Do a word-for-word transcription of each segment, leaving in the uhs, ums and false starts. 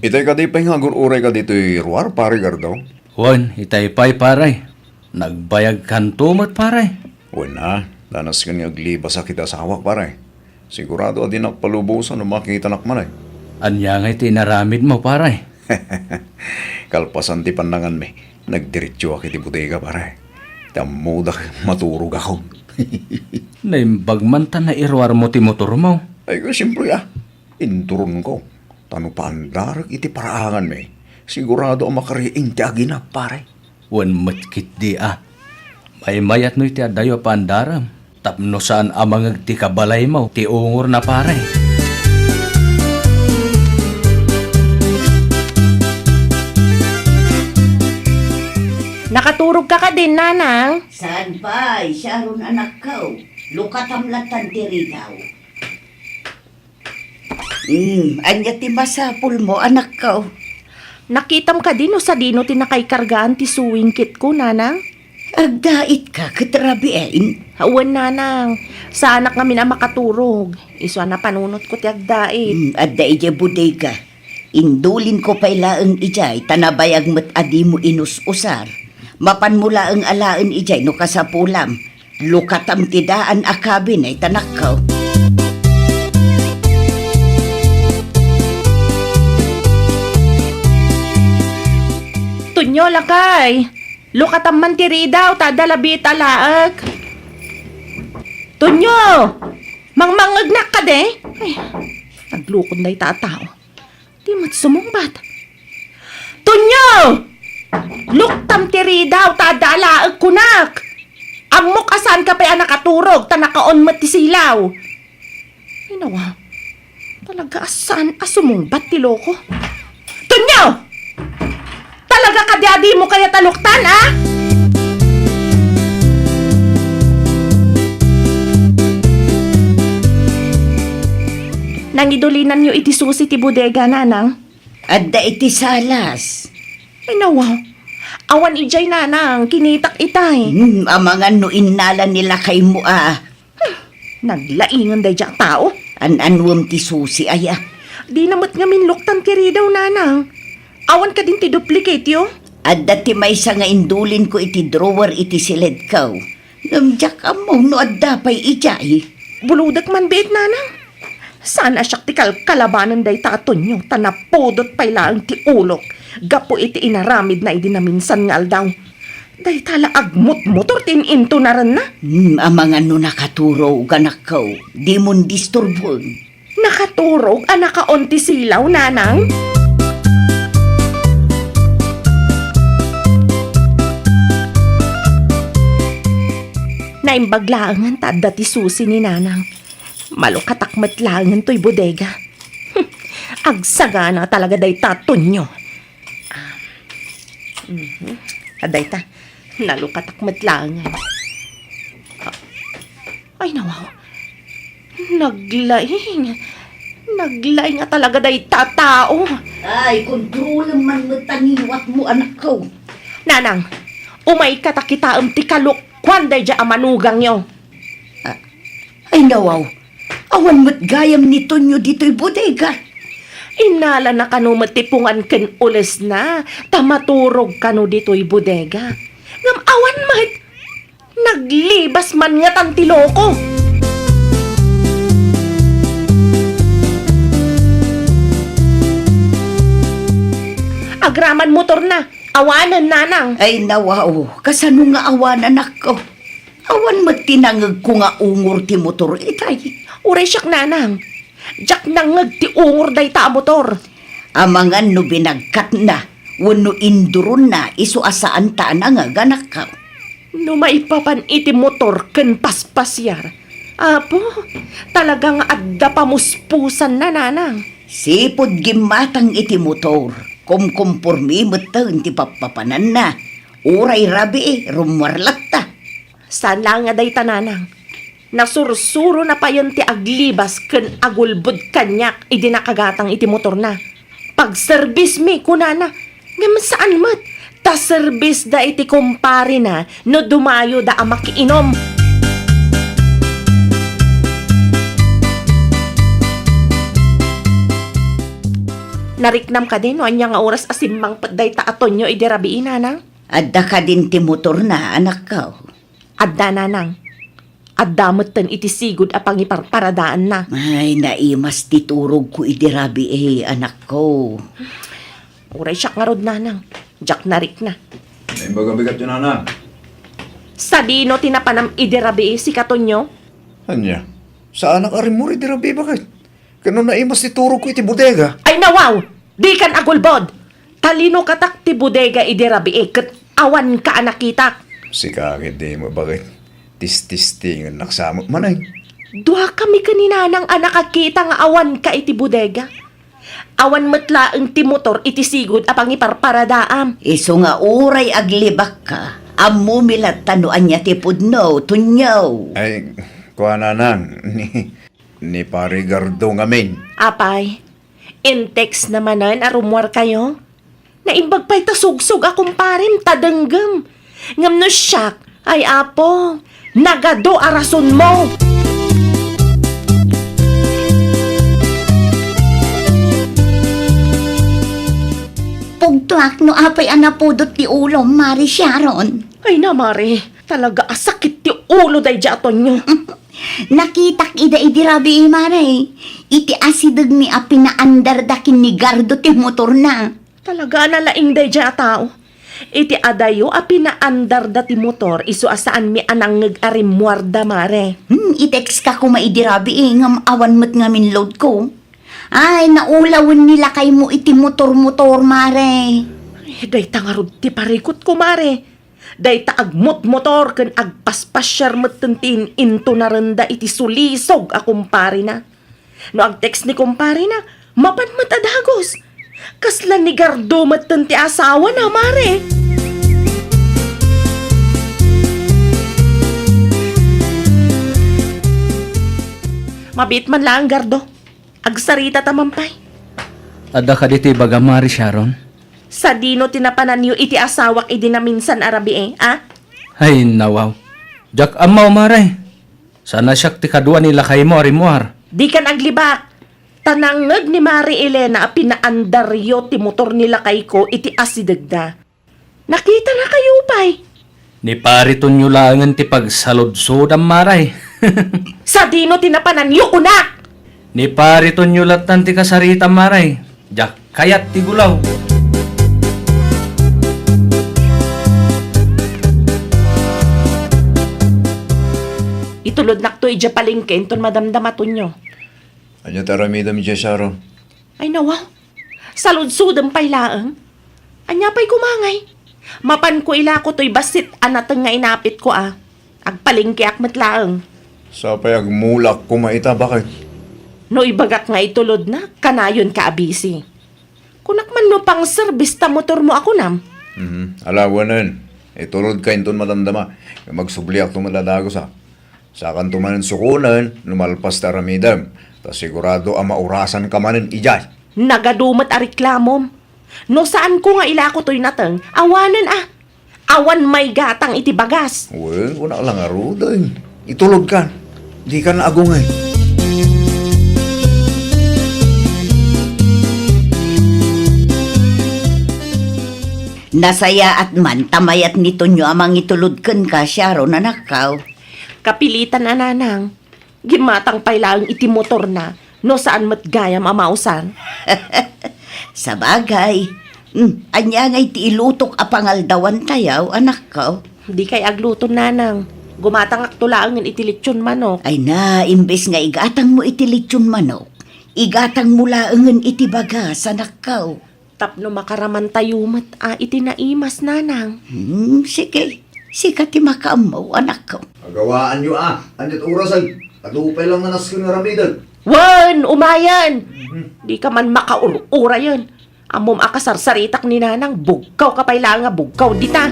Itay kadi pay nga agur-urayka ditoy ruar, Pare Gardo? Wen, itay pay, pare. Nagbayagkanto met, pare. Wen a, danasken nga aglibasak iti asawak, pare. Sigurado a dinak palubosan no makitanak manen. Ania ngay ti inaramidmo, pare? Kalpasan ti pannanganmi, nagdiretsoak iti bodega, pare. Ta ammodak maturogakon. Naimbag man ta nairuarmo ti motormo. Ay, siempre a. Induronko. Ta no paandarek iti paraanganmi, sigurado a makariing ti aginak, pare. Wen met ketdi a. Maymayat no iti adayo a paandarem, tapno saan a mangeg ti kabalaymo ti ungorna, pare. Nakaturogka kadin, nanang? Saan pay, Sharon, anakko. Lukatam lattan ti ridaw. Hmm, ania ti masapulmo, anakko? Nakitam kadi no sadino ti nakaikargaan ti sewing kitko, nanang? Agdaitka ket rabiin? Wen, nanang. Saanak ngamin a makaturog. Isu a napanunotko ti agdait. Hmm, adda idiay bodega. Indulinko pay laeng idiay ta nabayag met a dimo inus-usar. Mapanmo laeng alaen idiay no kasapulam. Lukatam ti daan a cabinet, anakko. Tonyo, lakay. Lukatam man ti ridaw, ta adda labi ita laek. Tonyo! Mangmangngegnak kadi? Ay, naglukon dayta a tao. Di met sumungbat. Tonyo! Luktam ti ridaw, ta adda alaek kunak. Ammok a saanka pay a nakaturog, ta nakaon met ti silaw. Ay, nawa. Talaga a saan a sumungbat ti loko. Tonyo! Talaga kadi a dimo kayat a luktan, a? Nangidulinanyo iti susi ti bodega, nanang? Adda iti salas. Ay, nawa. Awan idiay, nanang. Kinitak itay. Hmm, amangan no innala ni lakaymo a. Hmm, naglaingan daydiay a tao. An-anuem ti susi aya? Dina met ngamin luktan ti ridaw, nanang. Awan kadin ti duplicate-yo? Adda ti maysa nga indulinko iti drawer iti siledko. Ngem diak ammo no adda pay idiay. Bulodek man biit, nanang. Saan a siak ti kalkalabanen dayta a Tonyo, ta napudot pay laeng ti ulok gapu iti inaramidna idi naminsan nga aldaw. Dayta la agmutmotor ti in-intunarenna. Hmm, amangan no nakaturog, anakko. Dimon disturboen. Nakaturog a nakaon ti silaw, nanang? Naimbag laengen ta adda ti susi ni nanang. Malukatak met laengen toy bodega. Agsagana talaga dayta a Tonyo. Ah, mhm. Adda ita. Nalukatak met laengen. Ah, ay, nawaw. Naglaing. Naglaing a talaga dayta a tao. Ay, kontrolem man met ta ngiwatmo, anakko. Nanang, umayka ta kitaem ti kalokuan daydiay a manugangyo. Ah, ay, nawaw. Awan met gayam ni Tonyo ditoy bodega. Innalana kano met ti pungan ken ulesna, ta maturog kano ditoy bodega. Ngem awan met, naglibas man ngatan ti loko. Agraman motorna, awanen, nanang. Ay, nawaw, kasano nga awanen, anakko? Awan met ti nangegko nga ungor ti motor itay. Uray siak, nanang. Diak nangngeg ti ungor dayta a motor. Amangan no binagkatna wenno induronna, isu a saanta a nangeg, anakko. No maipapan iti motor ken paspasiar, Apo, talaga nga adda pamuspusanna, nanang. Sipud gimmatang iti motor, kumkumpormi metten ti pappapananna. Uray rabii, rummuar latta. Saan laeng a dayta, nanang. Nasursurona payen ti aglibas ken agulbod kaniak idi nakagatang iti motorna. "Pagserbismi," kunana. Ngem saan met, ta serbisda iti kumparena no dumayoda a makiinom. Nariknam kadi no ania nga oras a simmangpet dayta a Tonyo idi rabii, nanang? Adda kadin ti motorna, anakko? Adda, nanang. Adda metten iti sigud a pangiparparadaanna. Ay, naimas ti turogko idi rabii, anakko. Uray siak ngarud, nanang. Diak narikna. Naimbag a bigat, nanang. Sadino ti napanam idi rabii, sika Tonyo? Ania? Saanak a rimmuar idi rabii, baket? Ken no naimas ti turogko iti bodega? Ay, nawaw! Dikan agulbod! Talinokatak ti bodega idi rabii ket awanka a nakitak. Sika ketdi, baket? Tististingennak sa met manen. Duakami ken ni nanang a nakakita nga awanka iti bodega. Awan met laeng ti motor iti sigud a pangiparparadaam. Isu nga uray aglibakka, ammomi latta no ania ti pudno, Tonyo. Ay, kua, nanang, ni, ni Pari Gardo ngamin. Apay, in-textna manen a rummuarkayo? Naimbag pay ta sugsog a kumparem ta denggem. Ngem no siak, ay Apo, nagadu a rasonmo. Pugtoak no apay a napudot ti ulom, Mari Sharon. Ay na, Mari, talaga a sakit ti ulo daydiay a Tonyo. Nakitak ida idi rabii, Mari. Iti asidegmi a pinaandarda ken ni Gardo ti motorna. Talaga a nalaing daydiay a tao. Iti adayo a pinaandarda ti motor, isu a saanmi a nangngeg a rimmuarda, Mare. Hmm, i-text ka koma idi rabii, ngem awan met ngamin load ko. Ay, naulawen ni lakaymo iti motor-motor, Mare. Ay, dayta ngarud ti parikutko, Mare. Dayta agmotmotor ken agpaspasiar metten ti in-intonarenda iti sulisog a kumparena. No ag-text ni kumparena, mapan met a dagus. Kasla ni Gardo metten ti asawana, Mare. Mabiit man laeng, Gardo. Agsarita ta man pay. Adda kadi ti ibagam, Mari Sharon? Sadino ti napananyo iti asawak idi naminsan a rabii, a? Ay, nawaw. Diak ammo, Mare. Saan a siak ti kadua ni lakaymo a rimmuar. Dikan aglibak. Ta nangngeg ni Mari Elena a pinaandaryo ti motor ni lakayko iti asidegda. Nakitanakayo pay? Ni Pari Tonyo laengen ti pagsaludsodam, Mare. Sadino ti napananyo, kunak? Ni Pari Tonyo lattan ti kasaritam, Mare. Diak kayat ti gulaw. Itulodnakto idiay palengke inton madamdama, Tonyo. Ania ti aramidem idiay, Sharon? Ay, nawaw. Saludsodem pay laeng. Ania pay koma ngay? Mapanko ilako toy bassit a nateng nga inapitko a. Agpalengkeak met laeng. Sapay agmulaak koma ita, baket? No ibagak nga itulodna, kanayonka a busy. Kunak man no pangserbis ta motormo a kunam. Mhm. Ala, wen. Itulodka inton madamdama. Agsubliakto met a dagus a. Sakanto manen sukonen no malpas ti aramidem, ta sigurado a maurasanka manen idiay. Nagadu met a reklamom. No saanko nga ilako toy nateng, awanen a. Awan maigatang iti bagas. Wen, kunak la ngaruden. Itulodkan. Dikan agungay. Nasayaat man ta mayat ni Tonyo a mangitulod kenka, Sharon, anakko. Kapilitan a, nanang. Gimmatang pay laeng iti motorna, no saan met gayam a mausar. Sabagay. Hmm, ania ngay ti ilutok a pangaldawantayo, anakko? Dikay agluto, nanang. Gumatangakto laengen iti litson manok. Ay na, imbes nga igatangmo iti litson manok, igatangmo laengen iti bagas, anakko. Tapno makaramantayo met a iti naimas, nanang. Hmm, sige. Sika ti makaammo, anakko. Agawaanyo a. Ania't orasen? Adu pay lang nga nasken nga aramiden. Wen, umayen! Mhm. Dika man makaur-urayen. Ammom a kasarsaritak ni nanang, bugkawka pay laeng nga bugkaw dita.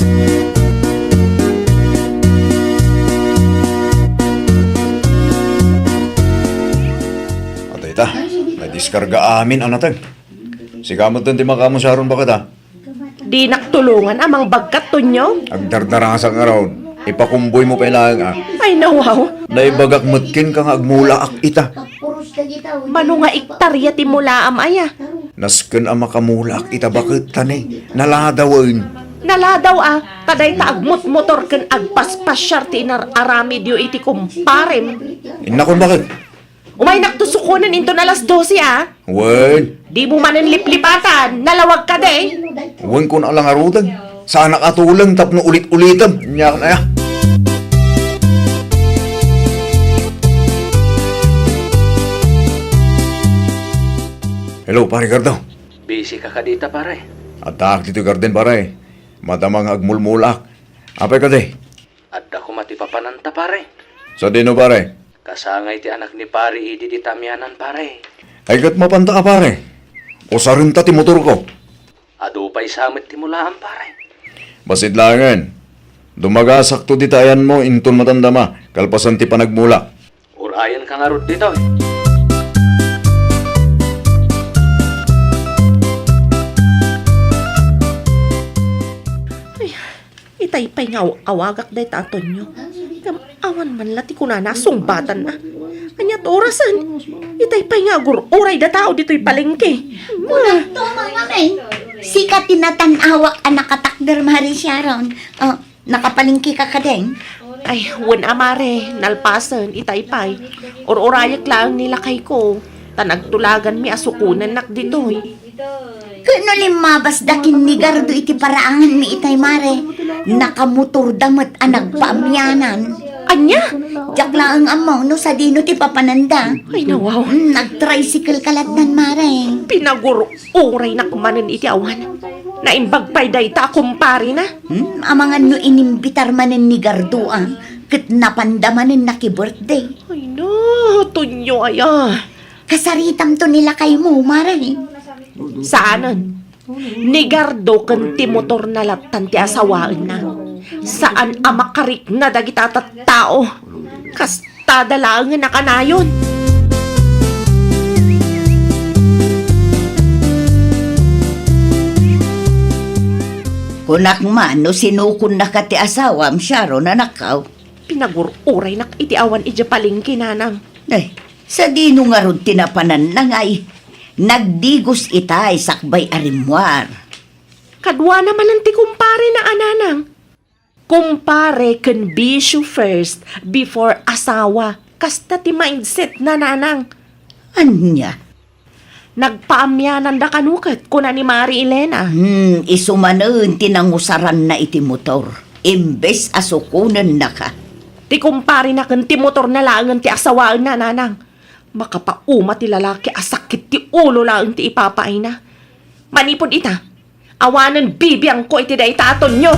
Atay ta, nadiskarga amin a nateng. Sika metten ti makaammo, Sharon, baket a. Dinak tulongan a mangbagkat, Tonyo? Agdardarasak ngarud. Ipakumboymo pay laeng a. Ay, nawaw. Naibagak met kenka nga agmulaak ita. Mano nga ektarya ti mulaam aya? Nasken a makamulaak ita baket ta ne, naladawen. Naladaw a, ta dayta agmutmotor ken agpaspasiar ti inar-aramidyo iti kumparem. Innakon baket. Umaynakto sukonen inton alas dose a. Wen. Dimo manen liplipatan, nalawag kadi. Wen, kun ala ngaruden. Saanak a tuleng tapno ulit-ulitem. Nia aya. Hello, Pare Gardo. Busy ka kadita, pare? Addaak ditoy garden, pare. Madama nga agmulmulaak. Apay kadi? Adda koma ti papananta, pare. Sadino, pare? Kasangay ti anak ni pare idi dita amianan, pare. Ay, ket mapanta a, pare. Usarenta ti motorko. Adu pay sa met ti mulaam, pare. Bassit laengen. Dumagasakto dita ayanmo inton matandama, kalpasan ti panagmula. Urayenka ngarud ditoy. Ay, itay pay nga aw-awagak dayta a Tonyo. Ngem awan man la ti kunana a sungbatanna. Ania ti orasen? Itay pay nga agur-uray da tao ditoy palengke. Kunakto, Mama Meng. Sika ti natan-awak a nakatakder, Mare Sharon. Oh, nakapalengke ka kadin? Ay, wen a, Mare, nalpasen, itay pay. Ur-urayek laeng ni lakayko, ta nagtulaganmi a sukonennak ditoy. Ket no limmabasda ken ni Gardo iti paraanganmi itay, Mare, nakamotorda met a nagpaamianan. Ania? Diak laeng ammo no sadino ti papananda. Ay, nawaw. Hmm, nag-tricycle ka lattan, Mare. Pinagur-uraynak manen iti awan. Naimbag pay dayta a kumparena. Hmm, amangan no inimbitar manen ni Gardo a, ket napanda manen naki-birthday. Ay, na, Tonyo aya. Kasaritamto ni lakaymo, Mare. Saanen. Ni Gardo ken ti motorna lattan ti asawaenna. Saan a makarikna dagita tattao. Kastada laengen a kanayon. Kunak man no sinukonnaka ti asawam, Sharon, anakkaw. Pinagur-uraynak iti awan idiay palengke, nanang. Ay, sadino ngarud ti napananna ngay? Nagdigos itay sakbay a rimmuar. Kaduana manen ti kumparena a, nanang. Kumpare ken bisyo first before asawa. Kasta ti mindsetna, nanang. Ania? Nagpaamiananda kano ket, kuna ni Mari Elena. Hmm, isu manen ti nangusaranna iti motor, imbes a sukonennaka. Ti kumparena ken ti motorna laengen ti asawaenna, nanang. Makapauma ti lalaki a sakit ti ulo laeng ti ipapaayna. Manipud ita, awanen bibiangko iti dayta a Tonyo.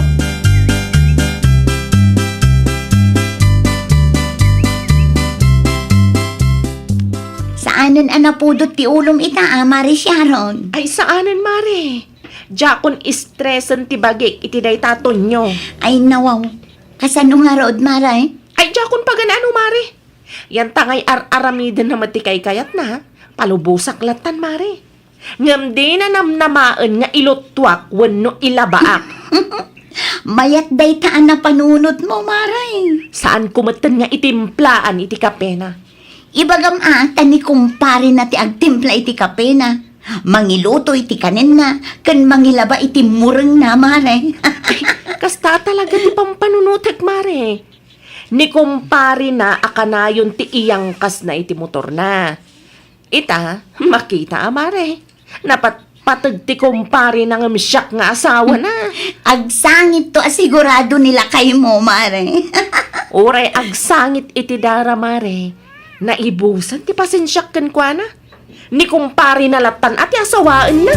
Saanen a napudot ti ulom ita, a, Mare Sharon? Ay, saanen, Mare. Diakon istresen ti bagik iti dayta a Tonyo. Ay, nawaw. Kasano ngarud, Mare? Ay, diakon pagan-ano, Mare. Yan ta ngay ar-aramidenna met ti kaykayatna, palubosak lattan, Mare. Ngem dina namnamaen nga iluttuak wenno ilabaak. Mayat dayta a napanunotmo, Mare. Saanko metten nga itimplaen iti kapena. Ibagam a, ta ni kumparena ti agtimpla iti kapena, mangiluto iti kanenna, ken mangilaba iti murengna, Mare. Ay, kasta talaga ti pampanunotek, Mare. Ni kumparena a kanayon ti iyangkasna iti motorna. Ita, makita a, Mare. Napatpateg ti kumparena ngem siak nga asawana. Agsangitto a sigurado ni lakaymo, Mare. Uray agsangit iti dara, Mare. Naibusan ti pasensiak kenkuana. Ni kumparena lattan a ti asawaenna.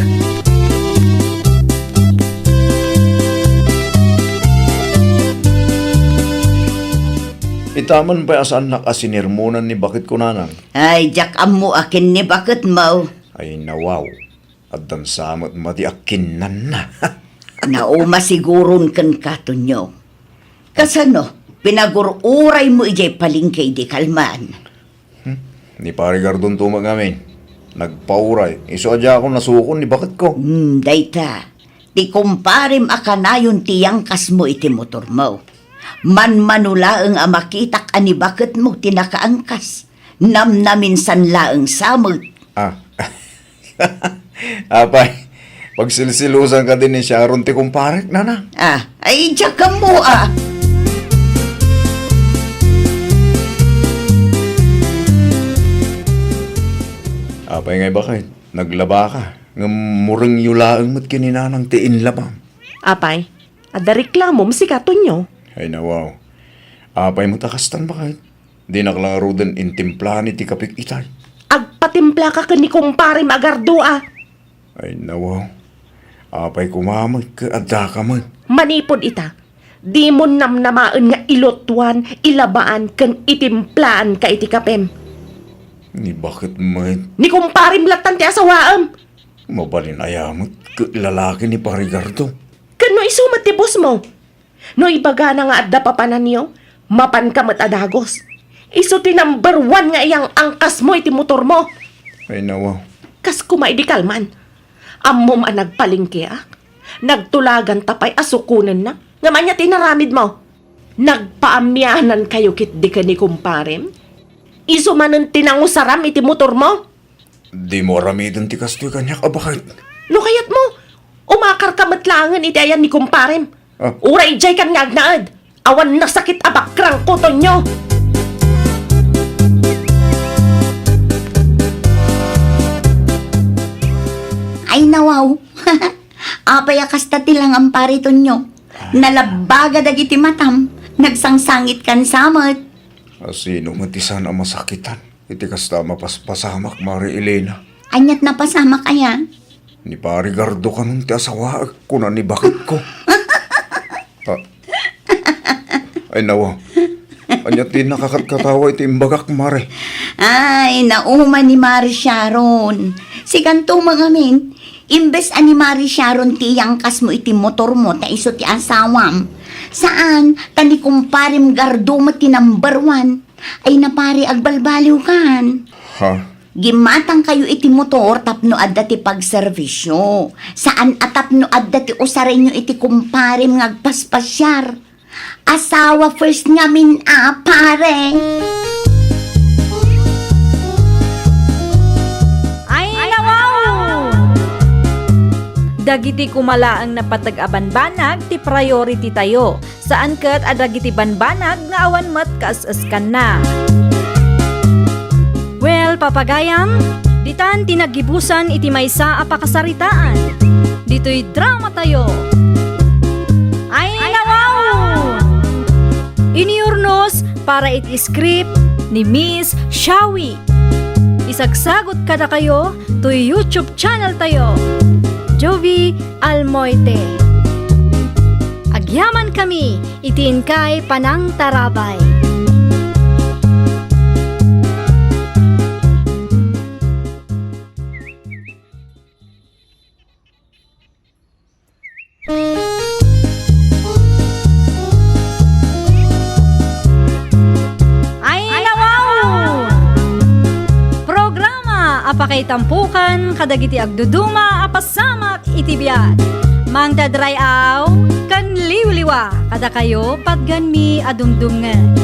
Itaman pay a saannak a sinermonan ni baketko, nanang. Ay, diak ammo a ken ni baketmo. Ay, nawaw. Addan sa met madi a kinnanna. Nauma siguron kenka, Tonyo. Kasano, pinagur-uraymo idiay palengke idi kalman? Hmm? Ni Pare Gardon to met ngamin. Nagpauray. Isu a diakon nasukon ni baketko. Hmm, dayta. Ti kumparem a kanayon ti yangkasmo iti motormo. Manmano laeng a makitak a ni baketmo ti nakaangkas. Namnaminsan laeng sa met. Ah. Apay, pagsilsilusan kadi ni Sharon ti kumparek, nana? Ah, ay, diak ammo, ah. Apay ngay baket, naglabaka, ngem murengyo laeng met ken ni nanang ti inlabam. Apay, adda reklamom sika, Tonyo? Ay, nawaw. Apay met a kastan baket? Dinak la ngaruden intimplaan iti kapik itay. Agpatimplaka ken ni kumparem a Gardo, a. Ay, nawaw. Apay koma met ket addaka met? Manipud ita, dimon namnamaen nga ilutuan, ilabaan, ken itimplaan ka iti kapem. Ni baket met? Ni kumparem lattan ti asawaem. Mabalin aya met ket lalaki ni Pari Gardo? Ken no isu met ti bossmo? No ibagana nga adda papananyo, mapanka met a dagus. Isu ti number one nga iyang-angkasmo iti motormo. Ay, nawa. Kas koma idi kalman. Ammom a nagpalengkeak. Nagtulaganta pay a sukonennak. Ngem ania ti inaramidmo? Nagpaamianankayo ketdi ken ni kumparem? Isu manen ti nangusaram iti motormo? Dimo aramiden ti kastoy kaniak a baket. No kayatmo, umakarka met laengen iti ayan ni kumparem. Ah. Uray idiay kan nga agnaed. Awan nasakit a bakrangko, Tonyo. Ay, nawaw. Apay a kasta ti langam, Pari Tonyo? Nalabbaga dagiti matam. Nagsangsangit kan samet. A, sino met ti saan a masakitan iti kasta a mapaspasamak, Mari Elena? Aniat napasamak aya? Ni Pari Gardo kanon ti asawaek, kuna ni baketko. Ah. Ay, nawa. Ania ti nakakatkatawa iti imbagak, Mari? Ay, nauma ni Mari Sharon. Sikanto mangamin, imbes a ni Mari Sharon ti iyangkasmo iti motormo ta isu ti asawam. Saan, ta ni kumparem Gardo met ti number one. Ay, napari, agbalbaliwkan. Ha? Gimmatangkayo iti motor tapno adda ti pagserbisyo. Saan a tapno adda ti usarenyo iti kumparem nga agpaspasiar. Asawa first ngamin a, pare. Ay, nawaw! Dagiti koma laeng napateg a banbanag ti priority tayo. Saan ket a dagiti banbanag nga awan met kaes-eskanna. Well, papagayam, ditan ti naggibusan iti maysa a pakasaritaan. Ditoy drama tayo. Ay, nawaw! Iniurnos para iti script ni Miss Shawi. Isagsagot kadakayo toy YouTube channel tayo, Jovi Almoite. Agyamankami iti inkay panangtarabay. Ay, nawaw! Programa a pakaitampokan kadagiti agduduma a pasamak iti biag. Mangted ray-aw ken liwliwa kadakayo patgenmi a dumdumngeg.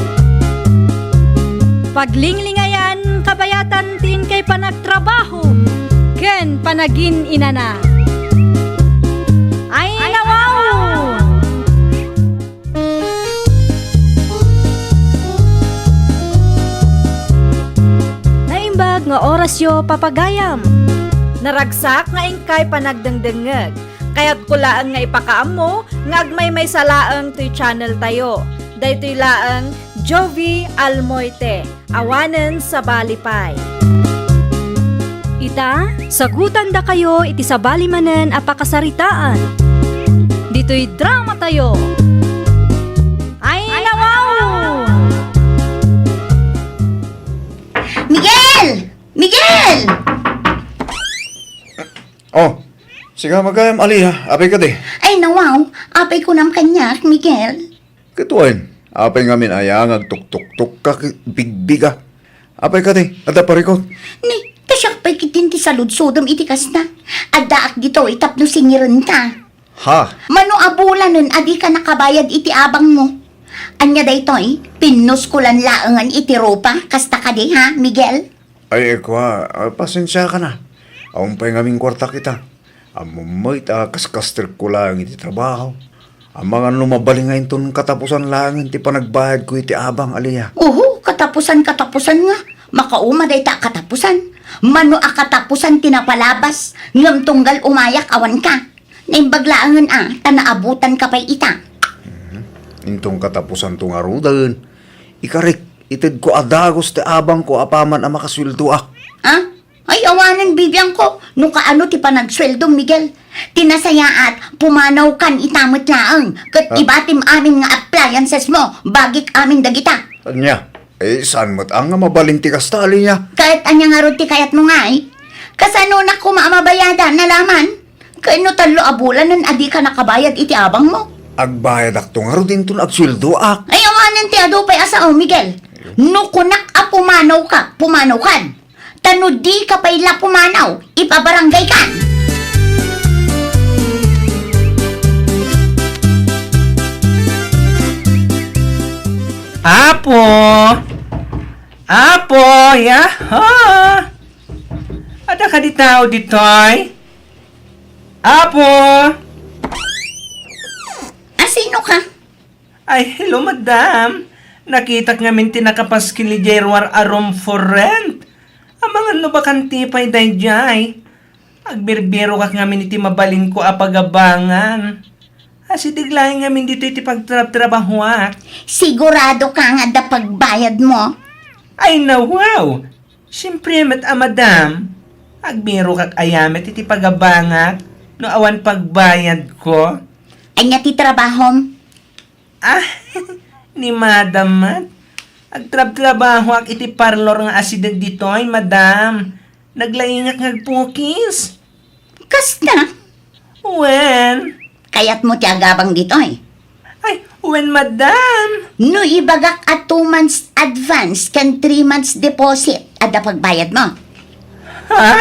Paglinglingayan kabayatan ti inkay panagtrabaho ken panagin-inana. Ay, nawaw! Naimbag nga orasyo, papagayam. Naragsak nga inkay panagdengdengngeg. Kayatko laeng nga ipakaammo nga agmaymaysa laeng toy channel tayo. Daytoy laeng Jovi Almoite. Awanen sabali pay. Ita, sagutandakayo iti sabali manen a pakasaritaan. Ditoy drama tayo. Ay, nawaw! Miguel! Miguel! Oh, siga magayam, Alia. Apay kadi? Ay, nawaw. Apay kunam kaniak, Miguel. Ket wen, apay ngamin aya nga agtuktuktok ka ket bigbiga? Apay kadi, adda parikut? Ni, ta siak pay ketdin ti saludsodem iti kasta. Addaak ditoy tapno singirenta. Ha? Mano a bulanen a dika nakabayad iti abangmo. Ania daytoy? Pinnuskolan laengen iti rupa, kasta kadi, ha, Miguel? Ay, kua, ah, pasensiakan a. Awan pay ngamin kuartak ita. Ammom met a kaskastrekko laeng iti trabaho. Amangan no mabalin nga inton katapusan laengen ti panagbayadko iti abang, Alia. Uhu, katapusan, katapusan nga. Makauma dayta a katapusan. Mano a katapusan ti napalabas, ngem tunggal umayak awan ka. Naimbag laengen a, ta naabutan ka pay ita. Mhm. Inton katapusan to ngaruden, ikarek, itedko a dagus ti abangko apaman a makasueldoak. Ha? Ay, awanen, bibiangko, no kaano ti panagsueldom, Miguel. Ti nasayaat, pumanawkan ita met laeng, ket Ah. ibatim amin nga appliances mo, bagik amin dagita. Ania? Eh, saan met a nga mabalin ti kasta, Alia? Ket ania ngarud ti kayatmo ngay? Kasanonak koma a mabayada, nalaman? Ket no tallo a bulanen a dika nakabayad iti abangmo? Agbayadakto ngarud inton agsueldoak. Ay, awanen ti adu pay a sao, Miguel. No kunak a pumanawka, pumanawkan. Ta no dika pay la pumanaw, ipabarangaykan. Apo! Apo! Yaha! Adda kadi tao ditoy? Apo! Asino ka? Ay, hello, madam. Nakitak ngamin ti nakapaskil idiay ruar a room for rent. Amangan no bakante pay daydiay. Agbirbirokak ngamin iti mabalinko a pagabangan. Asideg laeng ngamin ditoy ti pagtrabtrabahoak. Sigurado ka nga adda pagbayad mo? Ay, nawaw! Siempre met a, madam. Agbirokak aya met iti pagabangak no awan pagbayadko. Ania ti trabahom? Ah, ni madam met. Agtrabtrabahoak iti parlor nga asideg ditoy, madam. Naglaingak nga agpukis. Kasta? Wen. Kayatmo ti agabang ditoy? Ay, wen, madam. No ibagak a two months advance ken three months deposit, adda pagbayadmo? Ha?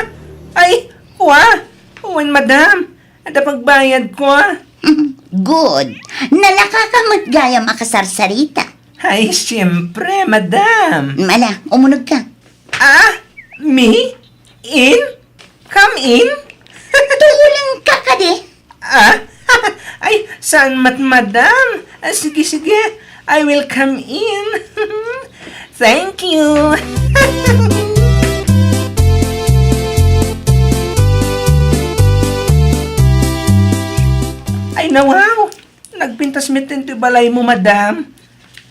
Ay, kua? Wen, madam. Adda pagbayadko. Good. Nalaka ka met gayam a kasarsarita. Ay, siyempre, madam. Ala, umuneg ka. Ah? Me? In? Come in? Tuleng ka kadi? Ah? Ay, saan met, madam? Ah, sige, sige. I will come in. Thank you. Ay, nawaw. Nagpintas met ti balaymo, madam.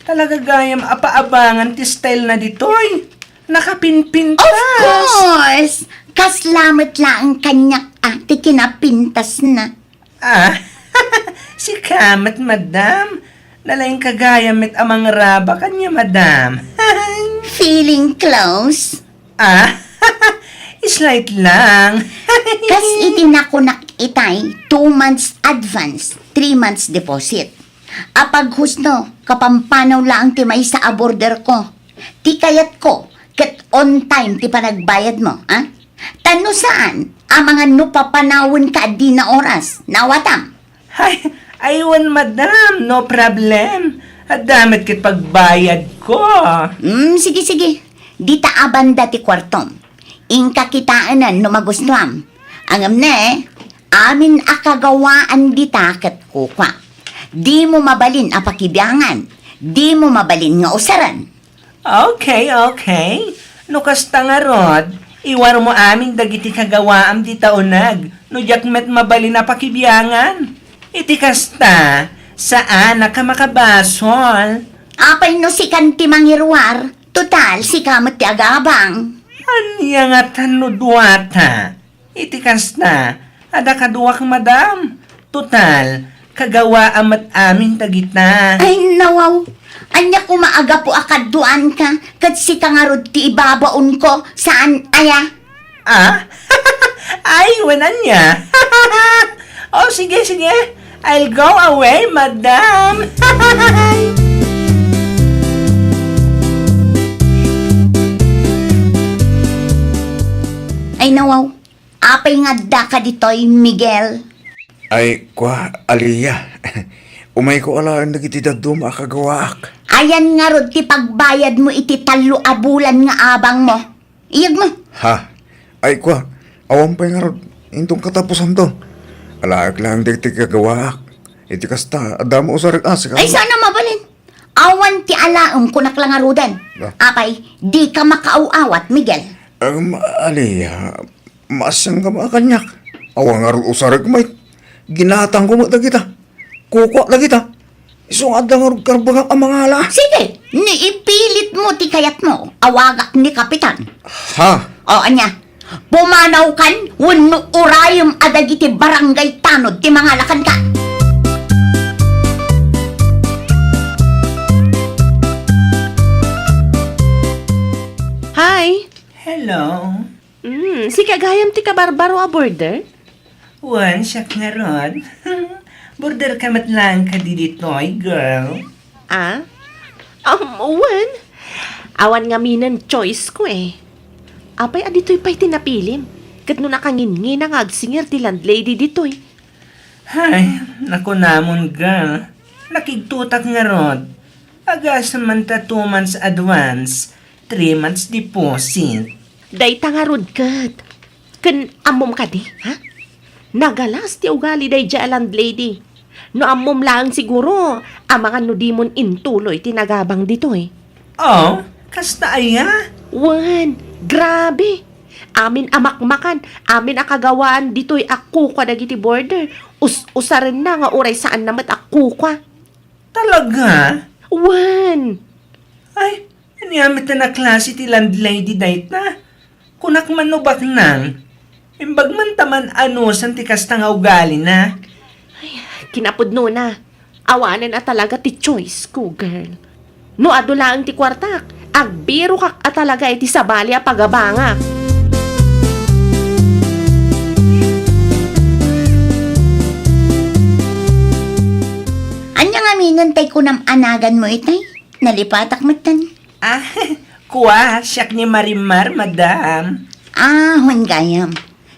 Talaga gayam a paabangan ti style na ditoy. Nakapinpintas. Of course! Kasla met laeng kaniak a ti kinapintas na. Ah, sika met, madam. Nalaing ka gayam met a mangraba kaniak, madam. Feeling close? Ah, slight lang. Kas iti nakunak itay, two months advance, three months deposit. Apaghusto, kapampanaw laeng ti maysa a border ko. Ti kayatko, ket on time ti panagbayad mo, ah? Ta no saan, amangan no papanawen ka a dina oras, nawatam? Ay, ay, wen, madam, no problem. Adda met ket pagbayad ko. Hmm, sige, sige. Dita a banda ti kuartom. Inka kitaenan no magustuam. Ngem ne, amin a kagawaan dita ket kukua. Dimo mabalin a pakibiangan. Dimo mabalin nga usaren. Okay, okay. No kasta ngarud, iwarmo amin dagiti kagawaam dita uneg no diak met mabalin a pakibiangan. Iti kasta, saanak a makabasol. Apay no sikan ti mangiruar? Total, sika met ti agabang. Ania ngatan no duata? Iti kasta, adda kaduak, madam. Total, kagawaam met amin dagita. Ay, nawaw. Ania koma a gapu a kaduaanka, ket sika ngarud ti ibabaonko, saan aya? Ah? Ay, wen ania? Oh, sige, sige. I'll go away, madam. Ay, nawaw. Apay nga adda ka ditoy, Miguel? Ay, kua, Alia. Umayko alaen dagiti dadduma a kagawaak. Ayan ngarud ti pagbayad mo iti tallo a bulan nga abang mo? Iyag mo. Ha? Ay, kua, Awan pay ngarud, inton katapusanto. Alaek laeng dagiti kagawaak. Iti kasta, adda mo usarek a, sika. Ay, saan a mabalin? Awan ti alaem, kunak la ngaruden. Ah. Apay, dika makaaw-awat, Miguel. Em, Alia, maasianka met a kaniak. Awan ngarud usarek met. Ginatangko met dagita. Kukua dagita. Isu nga adda ngarud karbengak a mangala. Sige, no ipilit mo ti kayatmo, awagak ni Kapitan. Ha? O, ania? Pumanawkan wenno urayem a dagiti barangay tanod ti mangala kenka. Hi. Hello. Mm, sika gayam ti kabarbaro a border? Wen, siak ngarud. Border ka met laeng kadi ditoy, girl. Ah? Um, wen. Awan ngaminen choice ko eh. Apay a ditoy pay ti napilim? Ket no nakanginngina nga agsingir ti landlady ditoy. Hay, nakunamon, girl. Nakigtotak ngarud. Agasem man ta two months advance, three months deposit. Dayta ngarud ket. Ken ammom kadi, ha? Nagalas ti ugali daydiay a landlady. No ammom laeng siguro, amangan no dimon intuloy ti nagabang ditoy. Oh, kasta aya? Wen, grabe. Amin a makmakan, amin a kagawaan ditoy a kukua dagiti border. Us-usarenna nga uray saanna met a kukua. Talaga? Wen. Ay, ania met a klase ti landlady dayta? Kunak man no baknang. Imbag man ta man-anusan ti kasta nga ugalina. Ay, kinapudnona. Awanen a talaga ti choice ko, girl. No adu laeng ti kuartak, agbirokak a talaga iti sabali a pagabangak. Ania ngaminen tay kunam a naganmo itay? Nalipatak metten. Ah, kua, siak ni Marimar, madam. Ah, wen gayam.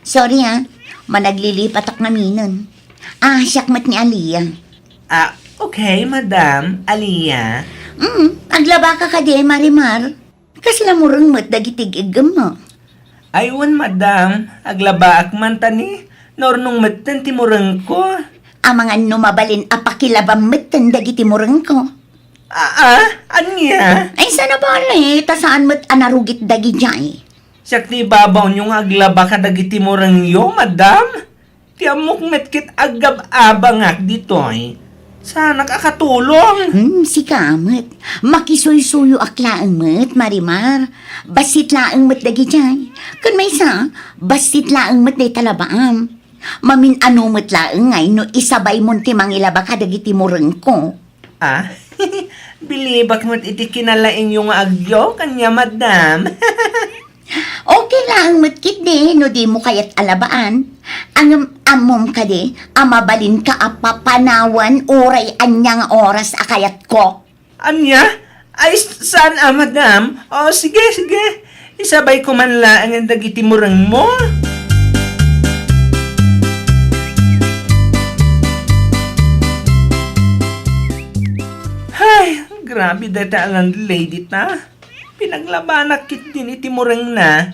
Sorry, ah. Managlilipatak ngaminen. Ah, siak met ni Alia. Ah, okay, madam. Alia. Mm, aglabaka kadi, Marimar. Kasla mureng met dagiti ig-iggemmo? Ay, wen, madam. Aglabaak man ta ni, naurnong metten ti murengko. Amangan no mabalin a pakilabam metten dagiti murengko. Aa, ania? Ay, saan a bale, ta saan met a narugit dagidiay. Siak ti ibabaonyo nga aglaba kadagiti murengyo, madam. Ti ammok met ket agab-abangak ditoy. Saanak a katulong. Hmm, sika met. Makisuysuyoak laeng met, Marimar. Bassit laeng met dagidiay. Ken maysa, bassit laeng met dayta labaam. Mamin-ano met laeng ngay no isabaymon ti mangilaba kadagiti murengko. Ah, bilibak met iti kinalaingyo nga agyo, kanya, madam. Okay laeng met ketdi no dimo kayat a labaan. Ngem ammom kadi a mabalinka a papanawan uray ania nga oras a kayatko. Ania? Ay, s-, saan a, madam? O, sige, sige. Isabayko man laeng dagiti murengmo. Hay, grabe dayta a landlady ta. Pinaglabanak ketdin iti murengna.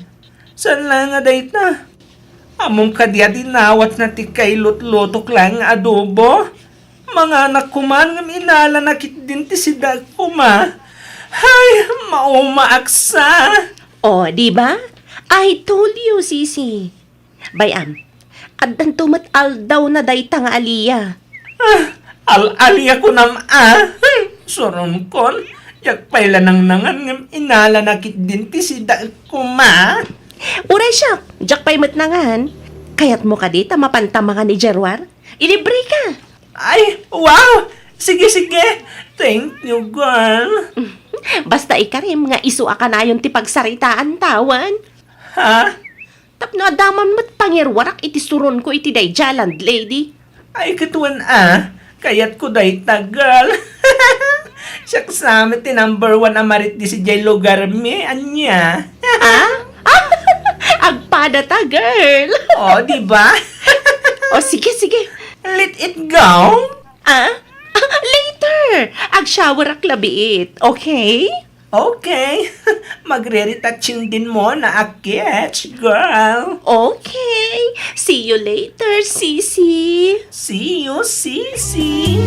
Saan la nga dayta? Ammom kadi a dinawatna ti kailutlutok laeng nga adobo? Manganak koman ngem inalana ketdin ti sidaek koma. Hay, maumaaksa! O, di ba? I told you, Sisi. Bay-am, addanto met aldawna dayta nga Alia. Ah, al-alia kunam a. Hmm, suronkon, diak pay la nangnangan ngem inalana ketdin ti sidaek koma. Uray siak, diak pay met nangan. Kayatmo kadi ta mapanta mangan idiay ruar? Ilibreka. Ay, wow! Sige, sige. Thank you, girl. Basta ikarim nga isu a kanayon ti pagsaritaan, tawan. Ha? Tapno adda man met pangiruarak iti suronko iti daydiay a landlady. Ay, ket wen a, kayatko dayta, girl. Siak sa met ti number one a marites idiay lugarmi, ania? Ha? Agpadata, girl. O, di ba? O, sige, sige. Let it go. Ah? Later! Agshowerak la biit, okay? Okay. Magre-retouching din muna a, catch, girl. Okay. See you later, Sisi. See you, Sisi.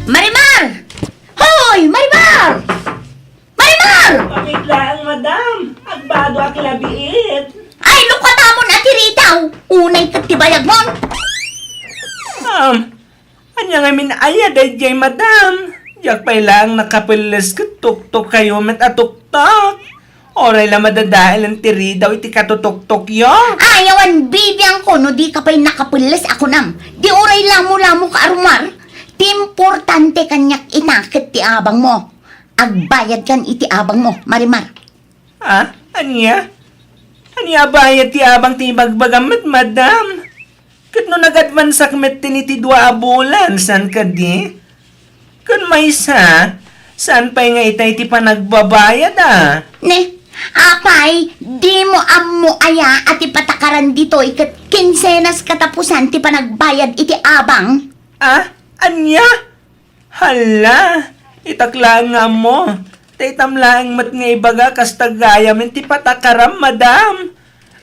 Marimar! Hoy, Marimar! Marimar! Pakit laeng, madam. Agbado a kilabiit. Ay, lukatamon a ti ritaw. Unay ket ti bayagmon. Um, ania ngamin aya daydiay, madam? Diak pay laeng nakapelles ket tuktok kayo met a tuktok. Uray la madadaelen ti ridaw iti katutuktokyo. Ay, awan bibiangko no di ka pay nakapelles a kunam. Di uray lamo-lamo ka a rumar. Ti importante kaniak ita ket ti abangmo. Agbayadkan iti abangmo, Marimar. Ah, ania? Ania a bayad ti abang ti ibagbagam met, madam? Ket no nag-advanceak met iti dua a bulan, saan kadi? Ken maysa, saan pay nga itay ti panagbabayad, a? Ne, apay, dimo ammo aya a ti patakaran ditoy ket kinsenas katapusan ti panagbayad iti abang? Ah, ania? Hala, itak laeng nga ammo. Ta itam laeng met nga ibaga kasta gayamen ti patakaram, madam.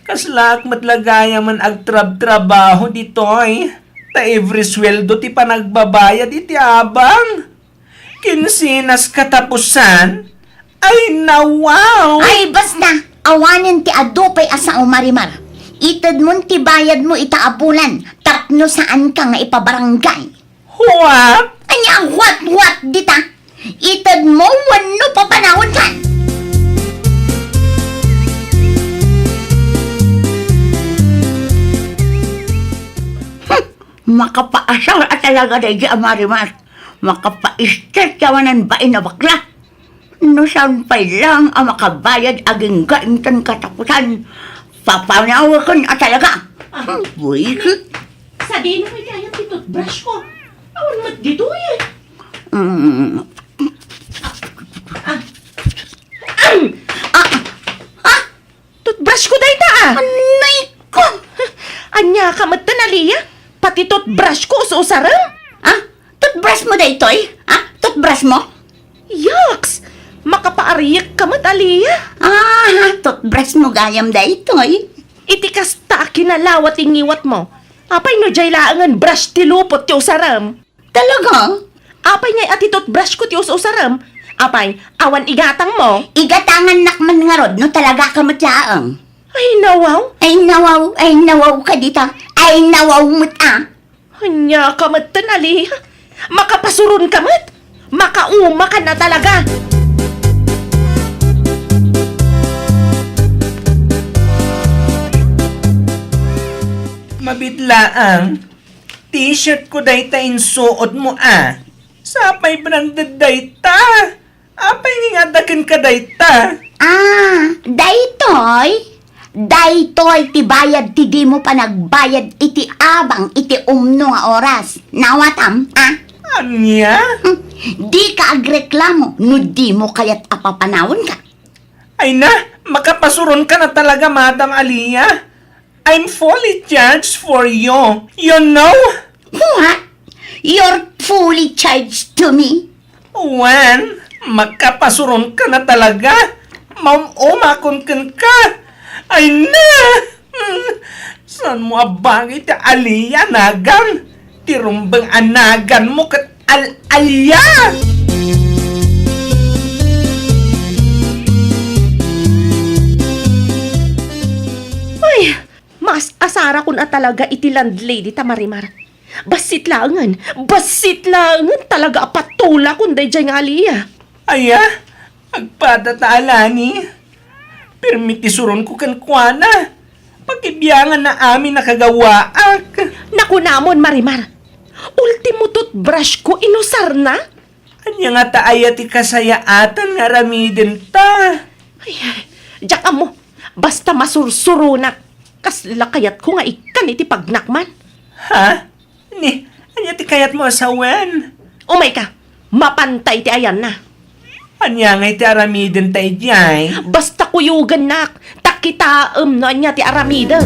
Kaslaak met la gayamen agtrabtrabaho ditoy. Ta every sueldo ti panagbabayad iti abang. Kinsenas katapusan? Ay, nawaw! Ay, basta! Awanen ti adu pay a sao, Marimar. Itedmon ti bayadmo ita a bulan tapno saanka nga ipabarangay. What? Ania a what, what dita? Itedmo wenno papanawanka? Hmm, makapaasar a talaga daydi a Marimar. Makapaistek ti awanan bain a bakla. No saan pay laeng a makabayad agingga inton katapusan, papanawaken a talaga. Ah. Hmm, buwisit. Sadino pay ti ayat ti toothbrush ko? Awan met ditoy, eh. Mm. Ah. Ah. Ah. Ah. Toothbrush ko dayta, a. Anay ko! Ania ka metten, Alia? Pati toothbrush ko us-usarem? Ah, toothbrush mo daytoy? Ah, toothbrush mo? Yaks! Makapaariyek ka met, Alia. Ah, toothbrush mo gayam daytoy. Iti kasta a kinalawa ti ngiwat mo, apay no diay laengen brush ti lupot ti usarem? Talaga? Apay ngay a ti toothbrush ko ti us-usarem? Apay, awan igatang mo? Igatangannak man ngarud no talaga ka met laeng. Ay, nawaw. Ay, nawaw. Ay, nawaw ka dita. Ay, nawaw met, a. Ania ka met, Alia? Makapasuron ka met? Makauma ka na talaga. Mabit laeng. T-shirt ko dayta insuot mo, a. Sapay branded dayta. Apay nga adda kenka dayta? Ah, daytoy? Daytoy ti bayad ti dimo panagbayad iti abang iti umno nga oras. Nawatam, a? Ania? Hmm, dika agreklamo no dimo kayat a papanawanka. Ay na, makapasuron ka na talaga, Madam Alia. I'm fully charged for you. You know? What? You're fully charged to me? Wen, makapasuron ka na talaga. Maum-umakon kenka. Ay na! Saan mo a bagay ti Alia a nagan? Ti rumbeng a nagan mo ket al-, Alia! Ay, mas asarakon a talaga iti landlady ta Marimar. Bassit laengen, bassit laengen talaga a patulakon daydiay nga Alia. Aya, agpada ta alani. Permi ti suronko kenkuana. Pakibianganna amin a kagawaak. Nakunamon, Marimar. Ultimo toothbrush ko, inusarna. Ania ngata aya ti kasayaatan nga aramidenta? Ay, diak ammo. Basta masursuronak. Kasla kayatko nga ikkan iti pagnakman. Ha? Ni, ania ti kayatmo a sawen? Umayka, mapanta iti ayanna. Ania ngay ti aramidenta idiay? Basta kuyogennak, ta kitaem no ania ti aramidek.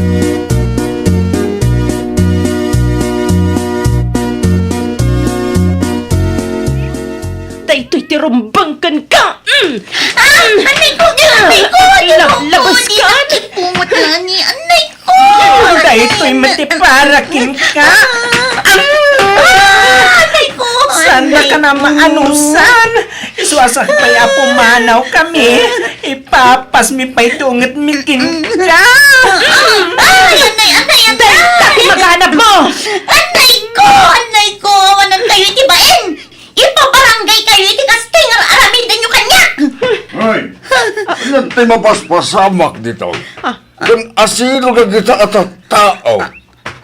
ti rumbeng kenka. Mm. Ah, anay ko, anay ko, anay ko, Ilablabas ka. Dinakit ko met lang ni anay ko. Daytoy met ti para kenka. Ah, anay ko, Saan anay ka na ko. Maanusan? Isu a sakbay a pumanaw kami. Ipapasmi pay ti unget mi kenka. Ay, anay, anay, anay. Dayta ti maganab mo. Anay ko, anay ko. Awanan kayo iti bain. Ipabarangay kayo iti kastoy nga ar-aramidenyo kaniak. Ay, ania ti mapaspasamak ditoy? Ah. Ken asino dagita a tattao?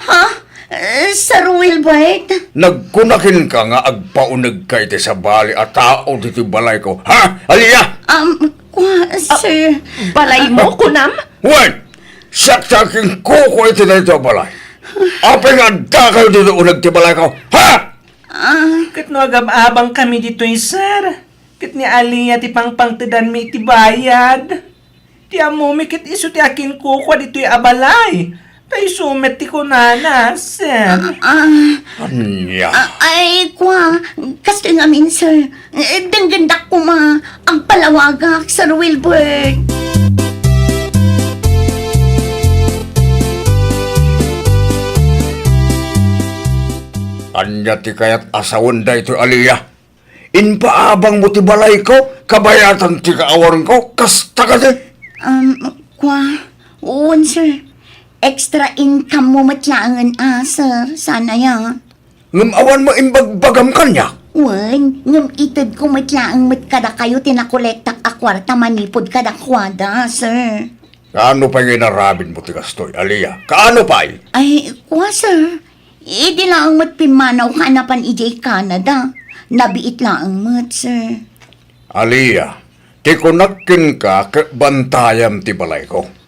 Ha? Eh, Sir Wilbert? Nagkuna kenka nga agpaunegka iti sabali a tao ditoy balayko. Ha, Alia? Um, kua, Ah, sir. Balaymo, kunam? Wen, siak ti akinkukua iti daytoy a balay. Apay nga adda kayo ditoy uneg ti balayko? Ha? Ah. Ket no agab-abang kami ditoy, sir, ket ni Alia ti pangpangtedanmi iti bayad. Ti ammomi ket isu ti akinkukua ditoy a balay. Ta isu met ti kunana, sir. Ah, ah. Ania? Ah, ay, kua, kastoy ngamin, sir. Eh, denggendak koma. Agpalawagak, Sir Wilbert. Ania ti kayat a sawen daytoy, Alia? Impaabangmo ti balayko, kabayatan ti kaawanko, kasta kadi? Um, kua, wen, sir. Extra income mo met laengen, ah, sir. Sana ya. Ngem awan mo imbagbagam kaniak? Wen, ngem itedko met laeng met kadakayo ti nakolektak a kuarta manipud kadakuada, sir. Kaano pay nga inaramidmo ti kastoy, Alia? Kaano pay? Ay, kua, sir. Idi laeng met pimmanawka a napan idiay Canada. Nabiit laeng met, sir. Alia, ti kunak kenka ket bantayam ti balayko.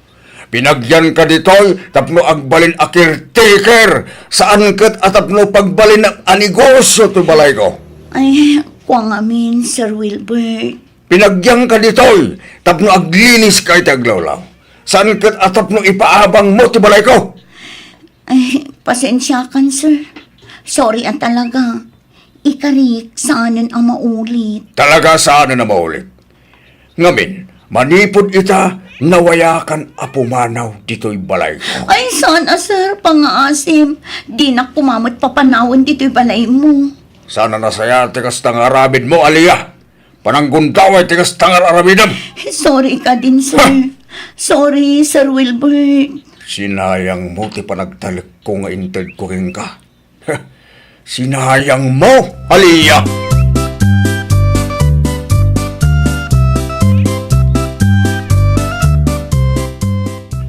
Pinagyanka ditoy tapno agbalin a caretaker, saan ket a tapno pagbalin a negosyo ti balayko. Ay, kua ngamin, Sir Wilbert. Pinagyanka ditoy tapno agliniska iti aglawlaw. Saan ket a tapno ipaabangmo ti balayko. Ay, pasensiakan, sir. Sorry a talaga. Ikarik, saanen a maulit. Talaga saanen a maulit. Ngamin, manipud ita, nawayakan a pumanaw ditoy balayko. Ay, saan a, sir, pangaasim. Dinak koma met papanawen ditoy balaymo. Saan a nasayaat ti kasta nga aramidmo, Alia. Pananggundaway ti kasta nga aramidem. Sorry kadin, sir. Ha! Sorry, Sir Wilbert. Sinayangmo ti panagtalekko nga intedko kenka. Sinayangmo, Alia!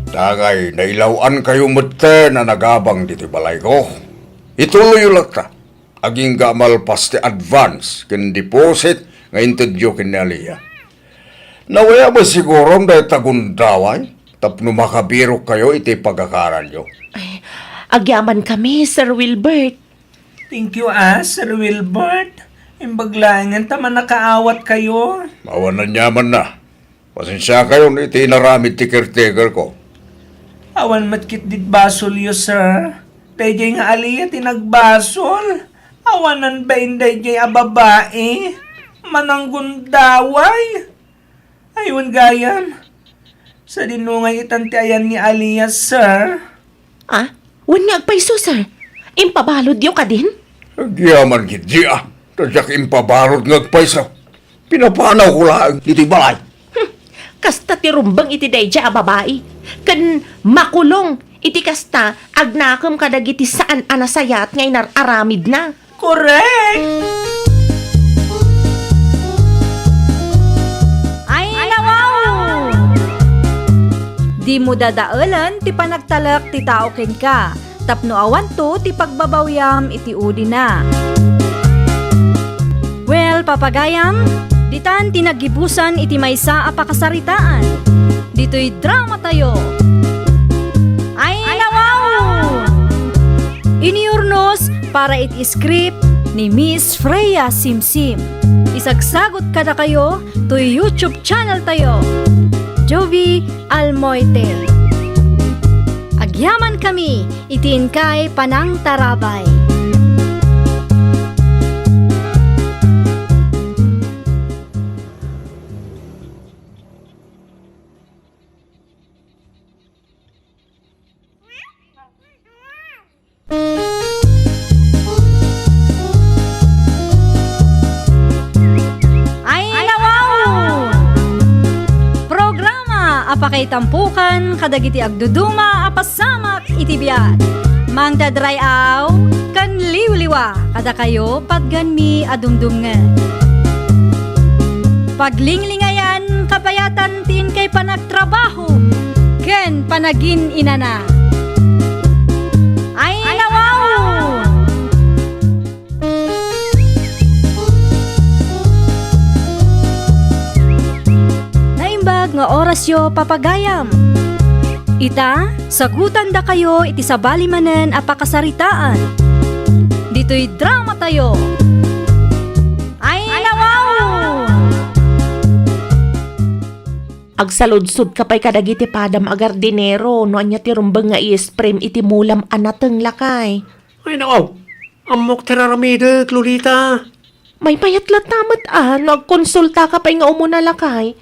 Dagay, nailaw-ankayo metten a nagabang ditoy balayko. Ituloyyo latta. Agingga a malpas ti advance ken deposit nga intedyo ken ni Alia. Nawaya met sigurom dayta gundaway tapno makabirokkayo iti pagakaranyo. Ay, agyamankami, Sir Wilbert. Thank you, ah, Sir Wilbert. Imbag laengen ta mannakaawatkayo. Awan aniamanna. Pasensiakayon iti inaramid ti caretaker ko. Awan met ketdi basolyo, sir. Daydiay nga Alia ti nagbasol. Awanan bain daydiay a babai. Mananggundaway. Ay, wen gayam. Sadino ngay itan ti ayan ni Alia, sir? Ah, wen nga agpayso, sir. Impabaludyo kadin? Agyaman ketdi, ah. Ta diak impabalud nga agpayso. Pinapanawko laeng iti balay. Hmm, kasta ti rumbeng iti daydiay a babai. Ken makulong iti kasta, agnakem kadagiti saan a nasayaat nga inar-aramidna. Korek! Ay, nawaw! Dimo dadaelen ti panagtalek ti tao kenka, tapno awanto ti pagbabawiam iti udina. Well, papagayam, ditan ti naggibusan iti maysa a pakasaritaan. Ditoy dramatayo. Ay, nawaw! Inurnos para iti script ni Miss Freya Simsim. Isagsagot kadakayo toy YouTube channel tayo, Jovie Almoite. Agyaman kami iti inkay panangtarabay. Itampukan kadagiti agduduma a pasamak iti biag. Mangted ray-aw ken liwliwa kadakayo patganmi a dumdumngen. Paglinglingayan kabayatan ti inkay panagtrabaho ken panagin-inana. Ay, nawaw! Naimbag nga orasyo, papagayam. Ita, sagutandakayo iti sabali manen a pakasaritaan. Ditoy dramatayo. Ay, nawaw! Agsaludsodka pay kadagiti padam a gardinero no ania ti rumbeng nga i-spray iti mulam a nateng, lakay. Ay, nawaw. Ammok ti raramidek, Lolita. Maymayat latta met a no agkonsultaka pay nga umuna, lakay.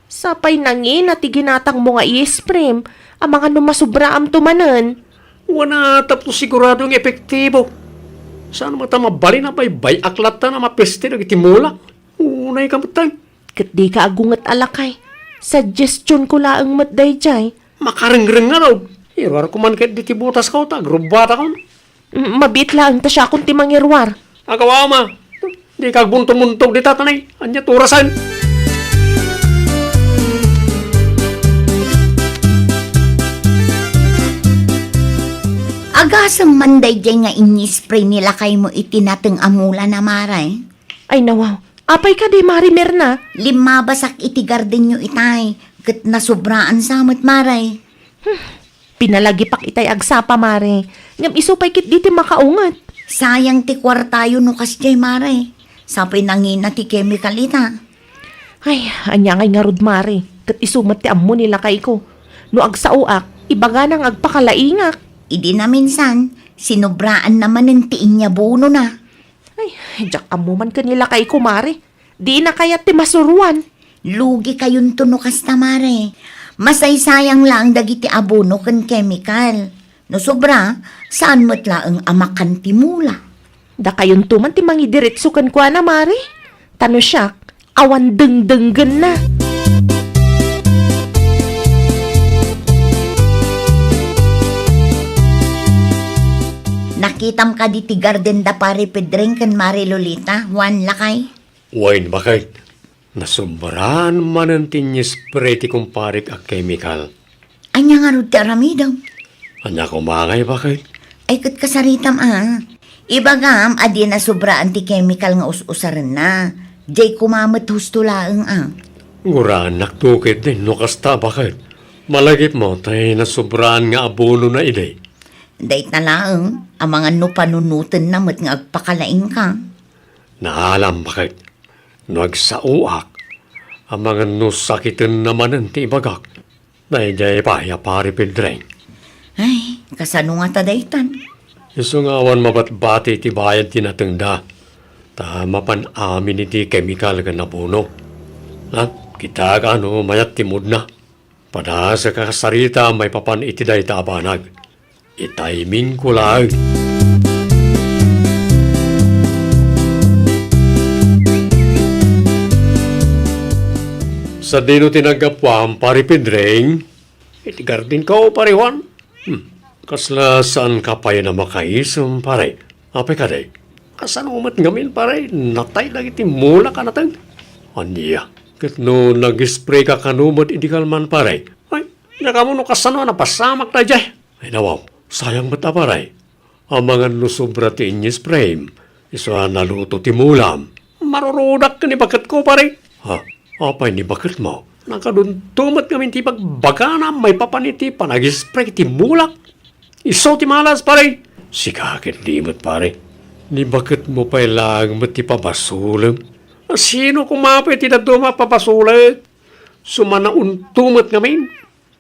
Sapay nangina ti ginatangmo nga i-spray, amangan no masubraamto manen. Wen a, tapno sigurado nga epektibo. Saan met a mabalin a baybay-ak latta a mapeste dagiti mulak. Unay ka met, tay. Ket dika agunget a, lakay. Suggestionko laeng met daydiay. Makarengreng ngarud. Iruarko man ketdi ti botasko ta agrubbatakon. Mm, mabiit laeng ta siakon ti mangiruar. Agawa, ama. Dika agbuntomuntog dita, tanay. Ania ti orasen? Agasem man daydiay nga ini-spray ni lakaymo iti nateng a mula na, Mare. Ay, nawaw. Apay kadi, Mare Mirna? Limmabasak iti gardenyo itay, ket nasobraan sa met, Mare. Hmm, pinalagipak itay agsapa, Mare. Ngem isu pay ketdi ti makaunget. Sayang ti kuartayo no kasdiay, Mare. Sapay nangina ti kemikal ita. Ay, ania ngay ngarud, Mare? Ket isu met ti ammo ni lakayko. No agsaoak, ibagana nga agpakalaingak. Idi naminsan, sinobraanna manen ti inyabunona. Ay, diak ammo man ken ni lakayko, Mare. Dina kayat ti masuroan. Lugi kayonto no kasta, Mare. Masaysayang laeng dagiti abono ken kemikal. No sobra, saan met laeng a makan ti mula. Dakayonto man ti mangidiretso kenkuana, Mare. Ta no siak, awan dengdenggenna. Nakitam kadi ti garden da Pare Pedring ken Mare Lolita, Juan, lakay? Wen, baket. Nasobraan manen ti ini-spray ti kumparek a kemikal. Ania ngarud ti aramidem? Ania koma ngay, baket? Ay, ket kasaritam a. Ibagam a di nasobraan ti kemikal nga us-usarenna. Diay koma met husto laeng a. Guraennakto ketdi no kasta, baket. Malagipmo tay nasobraan nga abonona idi. Dayta laeng, amangan no panunotenna met nga agpakalaingka. Naalam, baket. No agsaoak, amangan no sakitenna manen ti ibagak. Daydiay pay a Pare Pedring. Ay, kasano ngata daytan? Isu nga awan mabatbati ti bayad ti natengda, ta mapan amin iti kemikal ken abono. Ha? Kitak a no mayat ti moodna. Padasek a kasarita maipapan iti dayta a banag. Itimingko laeng. Sadino ti naggapuam, Pare Pedring? Iti gardenko, Pare Juan. Hmm. Kasla saanka pay a makaisem, pare? Apay kadi? Kasano met ngamin, pare? Natay dagiti mulak a nateng. Ania? Ket no nag-spray ka kano met idi kalman, pare? Ay, diak ammo no kasano a napasamak daydiay. Ay, nawaw, sayang met a, pare. Amangan no sobra ti ini-sprayem, isu a naluto ti mulam. Marurudak ken ni baketko, pare. Ha? Apay ni baketmo? Nakadunto met ngamin ti bagbagana maipapan iti panag-spray ti mulak. Isu ti malas, pare. Sika ketdi met, pare. Ni baketmo pay laeng met ti pabasolem. Sino koma pay ti dadduma a pabasolek? Sumanaunto met ngamin.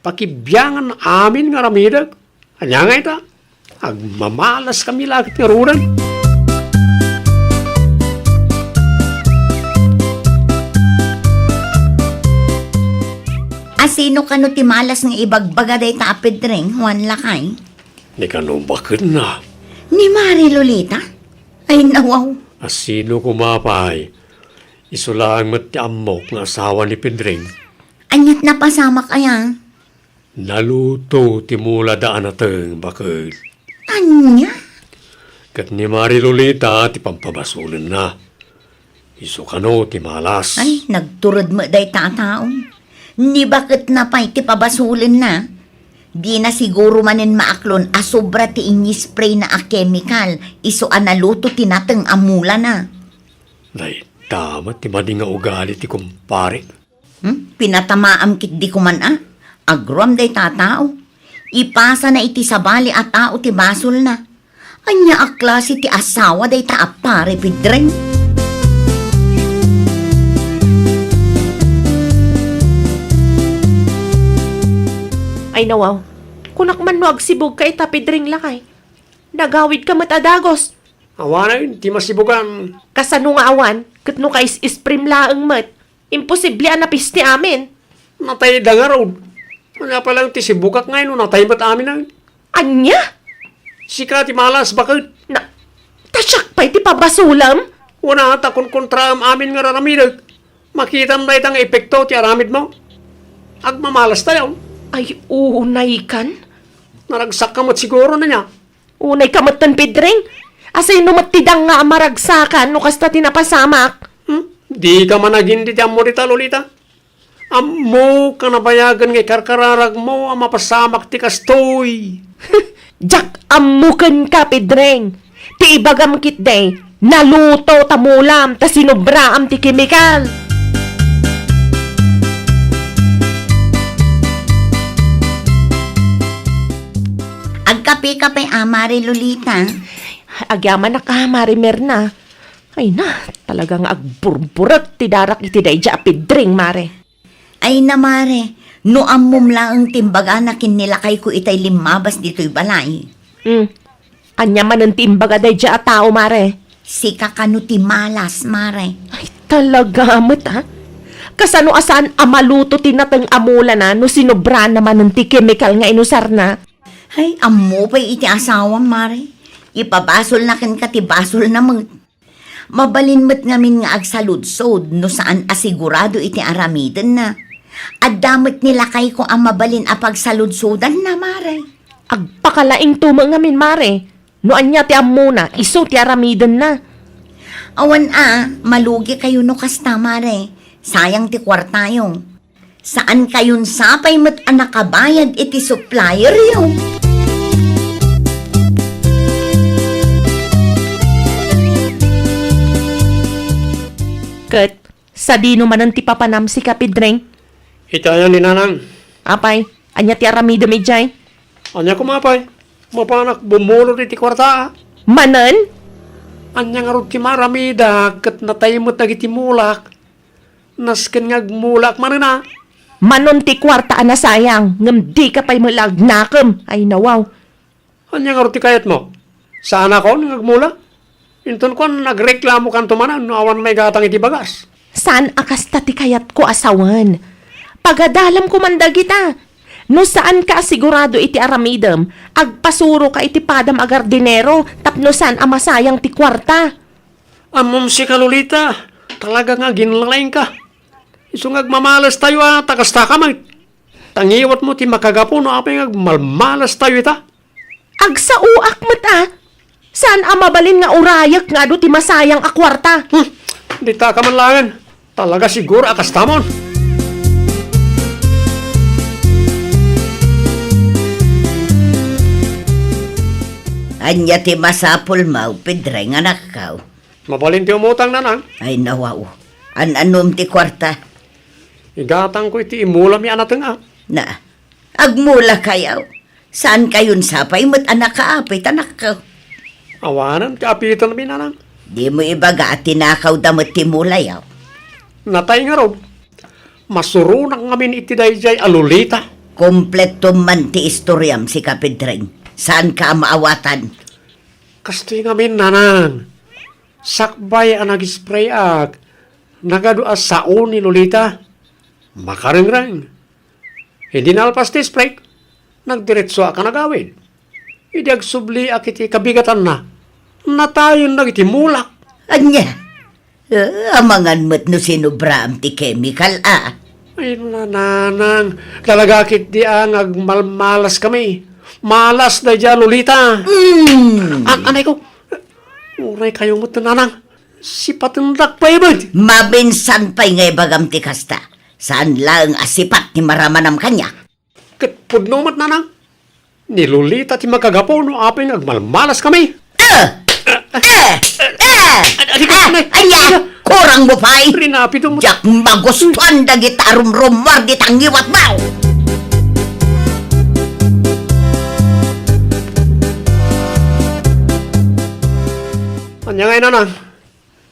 Pakibiangan amin nga aramidek. Ania ngay ta? Agmamalaskami la ket ngaruden. Asino kano ti malas nga ibagbaga dayta a Pedring, Juan, lakay? Ni kano baketna? Ni Mare Lolita? Ay, nawaw. Asino koma pay? Isu laeng met ti ammok nga asawa ni Pedring. Aniat napasamak aya? Naluto ti mulada a nateng, baket. Ania? Ket ni Mari Lolita ti pampabasolenna. Isu kano ti malas. Ay, nagtured met dayta a tao. Ni baketna pay ti pabasolenna. Dina siguro manen maaklon a sobra ti inisprayna a kemikal isu a naluto ti nateng a mulana. Dayta met ti madi nga ugali ti kumpare. Hmm? Pinatamaam ketdi koman a. Agruam dayta a tao. Ipasana iti sabali a tao ti basolna. Ania a klase ti asawa dayta a Pare Pedreng? Ay, nawaw. Kunak man no agsibugka ita, Pedreng, lakay. Nagawidka met a dagus. Awanen ti masibugan. Kasano nga awan? Ket no kais-isprim laeng met. Imposible a napis ti amin. Natayda ngarud. Ania pay laeng ti sibugak nga no natay met amin, ay? Ania? Sika ti malas, baket. Na, ta siak pay ti pabasolem? Wen a, ta kunkontraem amin nga raramidek. Makitam dayta nga epekto ti aramidmo. Agmamalas tayo. Ay, unaykan. Naragsakka met siguro, ania? Unayka metten, Pedreng. Asino met ti danga a maragsakan no kasta ti napasamak? Hmm? Dika man agin ti ammo dita, Lolita. Ammok a nabayagen nga ikarkararagmo a mapasamak ti kastoy. Diak ammo kenka, Pedreng. Ti ibagam ketdi, naluto ta mulam ta sinobraam ti kemikal. Agkapekape a, Mare Lolita. Agyamanak a, Mare Merna. Ay na, talaga nga agburburek ti darak iti daydiay a Pedreng, Mare. Ay na, Mare, no ammom laeng ti imbagana ken ni lakayko itay limmabas ditoy balay. Hmm. Ania manen ti imbaga daydiay a tao, Mare? Sika kano ti malas, Mare. Ay, talaga met, ha? Kasano a saan a maluto ti nateng a mulana no sinobrana manen ti kemikal nga inusarna? Ay, ammo pay iti asawam, Mare. Ipabasolna kenka ti basolna met. Mabalin met ngamin nga agsaludsod no saan a sigurado iti aramidenna. Adda met ni lakayko a mabalin a pagsaludsodanna, Mare. Agpakalaingto met ngamin, Mare. No ania ti ammona, isu ti aramidenna. Awan a, malugikayo no kasta, Mare. Sayang ti kuartayo. Saankayon sapay met a nakabayad iti supplieryo. Ket sadino manen ti papanam, sika Pedreng? Iti ayan ni Nanang. Apay, ania ti aramidem idiay? Ania koma pay? Mapanak bumulod iti kuarta, a. Manen? Ania ngarud ti maaramidak ket natay met dagiti mulak? Nasken nga agmulak manen, a. Manon ti kuarta a nasayang, ngem dika pay met la agnakem. Ay, nawaw. Ania ngarud ti kayatmo? Saanakon nga agmula? Inton kuan, agreklamokanto manen no awan maigatang iti bagas. Saan a kasta ti kayatko a sawen. Pagadalam koman dagita. No saanka a sigurado iti aramidem, agpasuroka iti padam a gardinero tapno saan a masayang ti kuarta. Ammom sika, Lolita, talaga nga aginlalaingka. Isu nga agmamalastayo a ta kastaka met. Ta ngiwatmo ti makagapu no apay nga agmamalastayo ita. Agsaoak met a. Saan a mabalin nga urayek nga adu ti masayang a kuarta. Hmm, ditaka man laengen. Talaga siguro a kastamon. Ania ti masapulmo, Pedreng, anakko? Mabalin ti umutang, Nanang. Ay, nawaw. An-anom ti kuarta? Igatangko iti imulami a nateng, a. Na, agmulakayo. Saankayon sapay met a nakaapit, anakko? Awanen ti apitenmi, Nanang. Dimo ibaga a tinakawda met ti mulayo. Natay ngarud. Masuronak ngamin iti daydiay a Lolita. Kompletom man ti istoriam, sika Pedreng. Saanka a maawatan? Kastoy ngamin, Nanang. Sakbay a nag-sprayak, nagadu a sao ni Lolita. Makarengreng. Idi nalpas ti spray, nagdiretsoak a nagawid. Idi agsubliak iti kabigatanna, natayen dagiti mulak. Ania? Eh, amangan met no sinobraam ti kemikal, a. Ay, nanang, talaga ketdi a nga agmalmalas kami. Malas daydiay a Lolita. Mm. An-, anay ko, uray kayo met, nanang, sipatendak pay met. Mabinsan pay nga ibagam ti kasta. Saan laeng a sipat ti maramanam kaniak. Ket pudno met, nanang. Ni Lolita ti makagapu no apay nga agmalmalas kami. Eh! Eh! Eh! Adi ka, ah, nay. Ania? Kurang mo pay? Rinapido mo. Diak magustuan dagita rumrumuar dita ngiwat mo. Ania ngay, nanang?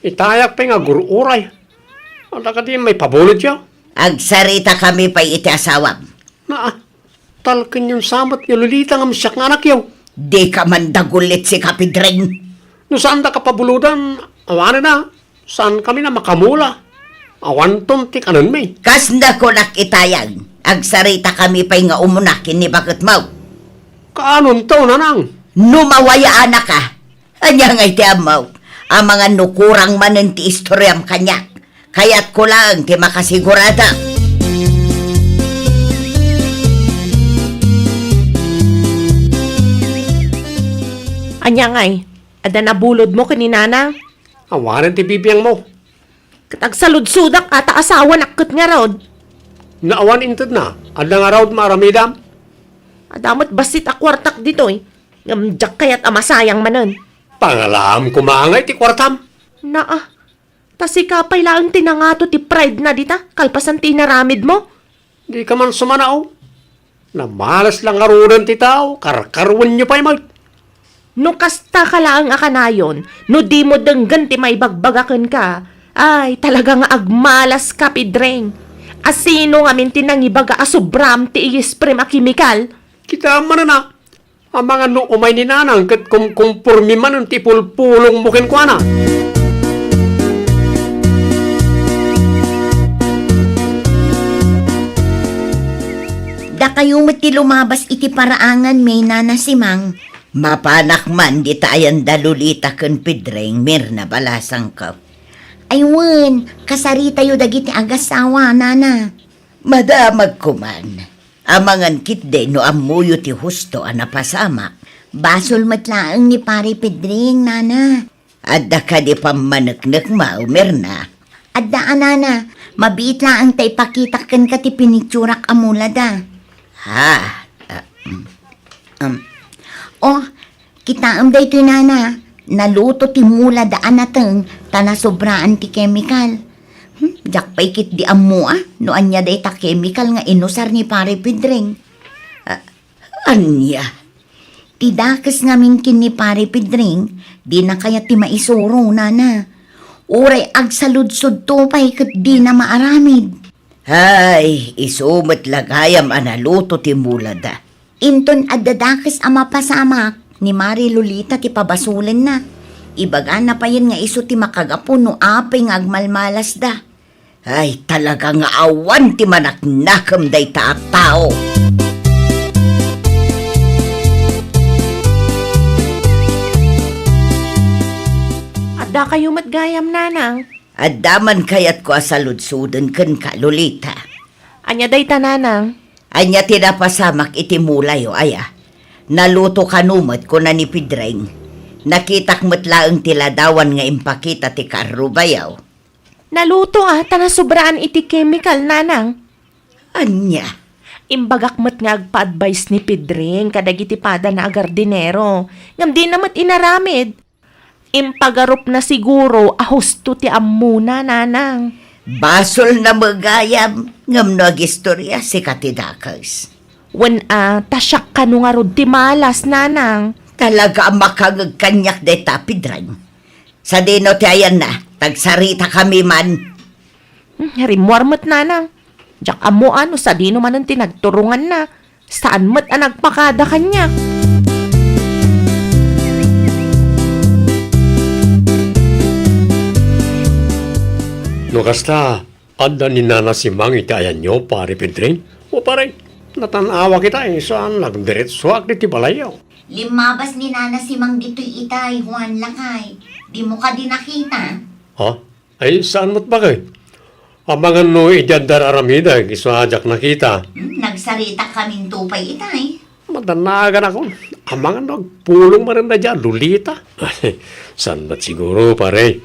Itayak pay nga agur-uray. Adda kadi maipabulodyo? Agsarita kami pay iti asawam. Naa, talkenyon sa met ni Lolita ngem siak nga anakyo. Dika man dagulit, sika, Pedring. No saandaka pabulodan, awanen a, saan kami a makamula. Awanton ti kanenmi. Kasna kunak itayag, agsarita kami pay nga umuna ken ni baketmo. Kaanonto, nanang? No mawayaanaka, ania ngay ti ammok? Amangan no kurang manen ti istoriam kaniak. Kayatko laeng ti makasigurada. Ania ngay? Adda nabulodmo ken ni Nana? Awanen ti bibiangmo. Ket agsaludsodak a ta asawanak ket ngarud. No awan intedna, adda ngarud maaramidam? Adda met bassit a kuartak ditoy, ngem diak kayat a masayang manen. Pangalaam koma ngay ti kuartam. Naa, ta sika pay laeng ti nangato ti pride na dita, kalpasan ti inaramidmo. Dika man sumanaw. Namalas la ngaruden ti tao, karkaruenyo pay met. No kastaka laeng a kanayon, no dimo denggen ti maibagbaga kenka, ay, talaga nga agmalaska, Pedring. A sino ngamin ti nangibaga a sobram ti iisprem a kemikal? Kitaem manen a, amangan no umay ni Nanang ket kumkumpormi manen ti ipulpulongmo kenkuana. Dakayo met ti lumabas iti paraanganmi, Nana Simang. Mapanak man dita ayan da Lolita ken Pedring, Mirna, balasangko. Ay wen, kasaritayo dagiti agasawa, Nana. Madamagko man. Amangan ketdi no ammoyo ti husto a napasamak. Basol met laeng ni Pare Pedring, Nana. Adda kadi pammaneknekmo, Mirna? Adda a, Nana. Mabiit laeng ta ipakitak kenka ti pinitsurak a mula da. Ha? Ah, mm. Um. Oh, kitaem daytoy, Nana. Naluto ti mula da a nateng ta nasobraan ti kemikal. Hmm, diak pay ketdi ammo a no ania dayta kemikal nga inusar ni Pare Pedring. Ah, ania? Ti dakes ngamin ken ni Pare Pedring, dina kayat ti maisuro, Nana. Uray agsaludsodto pay ket dina maaramid. Ay, isu met la gayam a naluto ti mula da. Inton adda dakes a mapasamak, ni Mare Lolita ti pabasolenna. Ibagana payen nga isu ti makagapu no apay nga agmalmalasda. Ay, talaga nga awan ti manaknakem dayta a tao. Addakayo met gayam, Nanang. Adda man kayatko a saludsoden kenka, Lolita. Ania dayta, Nanang? Ania ti napasamak iti mulayo, aya? Naluto kano met, kuna ni Pedring. Nakitak met laeng ti ladawan nga impakita ti karrubayo. Naluto a, ta nasobraan iti kemikal, Nanang. Ania? Imbagak met nga agpa-advice ni Pedring kadagiti padana a gardinero, ngem dina met inaramid. Impagarupna siguro a husto ti ammona, Nanang. Basolna met gayam, ngem no agistoria, sika ti dakes. Wen a, ta siak kano ngarud ti malas, Nanang. Talaga a makangeg kaniak dayta, Pedring. Sadino ti ayanna, ta agsaritakami man. Hmm, rimmuar met, Nanang. Diak ammo a no sadino manen ti nagturonganna. Saan met a nagpakada kaniak. No kasta, adda ni Nana Simang iti ayanyo, Pare Pedring? O, pare, natan-awak ita, insan nagdiretsoak diti balayyo. Limmabas ni Nana Simang ditoy itay, Juan, lakay. Dimo kadi nakita? Ha? Ay, saan met, bakay? Amangan no idi adda aramidek, isu a diak nakita. Hmm, nagsaritak kaminto pay itay. Madannaganakon. Amangan no agpulong manen dayta a Lolita. Saan met siguro, pare.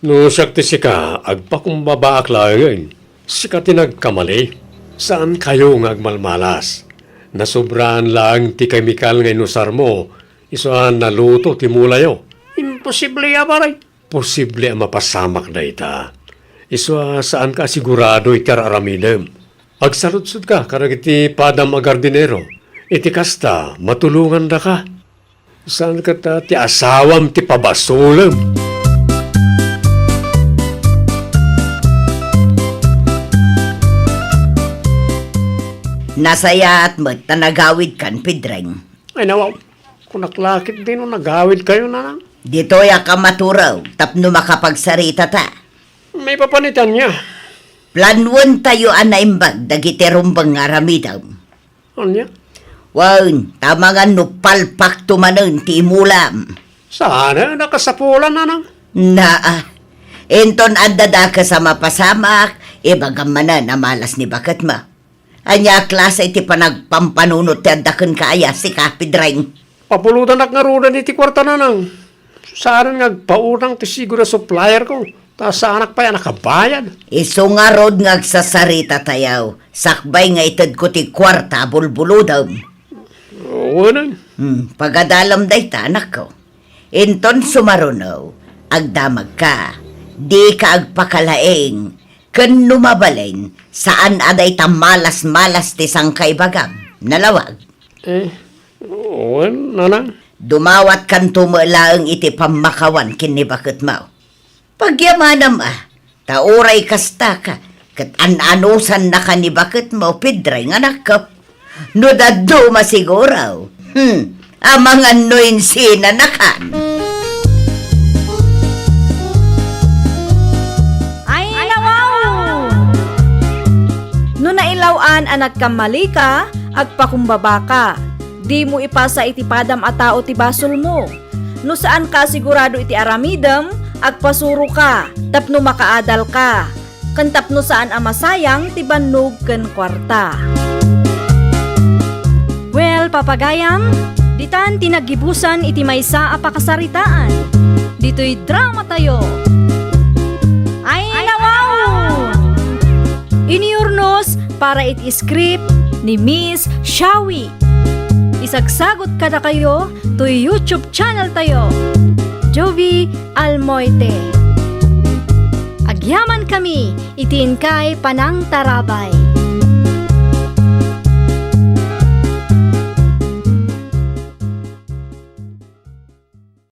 No siak ti sika, agpakumbabaak laengen. Sika ti nagkamali. Saankayo nga agmalmalas. Nasobraan laeng ti kemikal nga inusarmo, isu a naluto ti mulayo. Imposible a, pare. Posible a mapasamak dayta. Isu a saanka a sigurado iti ar-aramidem. Agsaludsodka kadagiti padam a gardinero. Iti kasta, matulongandaka. Saan kata ti asawam ti pabasolem? Nasayaat met ta nagawidkan, Pedreng. Ay, nawaw. Kunak la ketdi no nagawidkayo, nanang. Ditoyak a maturew tapno makapagsaritata. Maipapan iti ania? Planuentayo a naimbag dagiti rumbeng nga aramidem. Ania? Wen, ta amangan no palpakto manen ti imulam. Saan a nakasapulan, nanang? Naa. Inton adda dakes a mapasamak, ibagam manen a malas ni baketmo. Ania a klase ti panagpampanunot ti adda kenka aya, sika, Pedreng? Pabulodanak ngaruden iti kuarta, nanang. Saanen nga agpautang ti sigud a supplierko, ta saanak pay a nakabayad. Isu ngarud nga agsasaritatayo, sakbay nga itedko ti kuarta a bulbulodem. Wen. Hmm, pagadalem dayta, anakko. Inton sumaruno, agdamagka, dika agpakalaing, ken no mabalin, saan a dayta malas-malas ti sangkaibagam. Nalawag. Eh, wen, nanang. Dumawatkanto met laeng iti pammakawan ken ni baketmo. Pagyamanam a, ta uray kasta ka, ket an-anusannaka ni baketmo, Pedreng, anakko. No dadduma siguro, hmm, amangan no insinanakan. Ay, nawaw! No nailaw-an a nagkammalika, agpakumbabaka. Dimo ipasa iti padam a tao ti basolmo. No saanka a sigurado iti aramidem, agpasuroka tapno makaadalka, ken tapno saan a masayang ti bannog ken kuarta. Well, papagayam, ditan ti naggibusan iti maysa a pakasaritaan. Ditoy dramatayo. Ay, nawaw! Inurnos para iti script ni Miss Shawi. Isagsagut kadakayo toy YouTube channel tayo, Jovie Almoite. Agyamankami iti inkay panangtarabay.